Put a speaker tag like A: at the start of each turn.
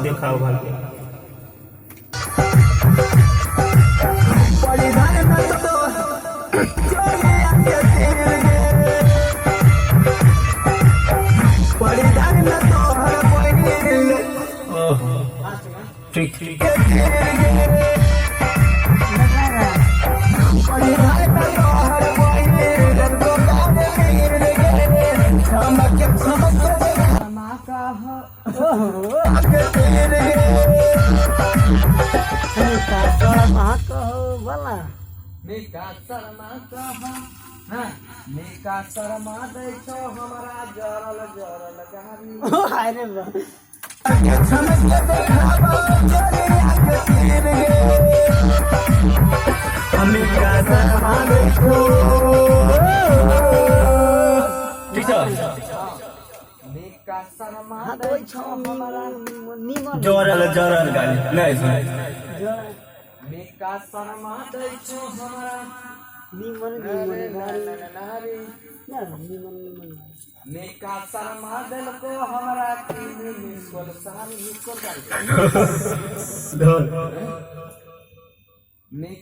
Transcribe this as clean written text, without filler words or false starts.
A: देखाओ भाई। ठीक ठीक।
B: निका शर्मा कह हाँ, निका शर्मा दै छौ हमरा जरल जरल गाड़ी।
C: अरे बा।
A: ठीक छ।
B: निका शर्मा
C: हाँ,
B: दै
C: दै
B: छौ
C: छौ
B: हमरा
C: निमन।
A: जरल जरल गाली नहीं सुन।
B: निका शर्मा दै छौ हमरा
C: निमन
B: अरे
C: निमन
B: ना
C: गाड़ी।
B: ना ना नारी।
C: ना निमन निमन।
B: निका शर्मा देलको हमरा तीन मिसकोल सारी मिसकोल गाड़ी।
A: धर।
B: निका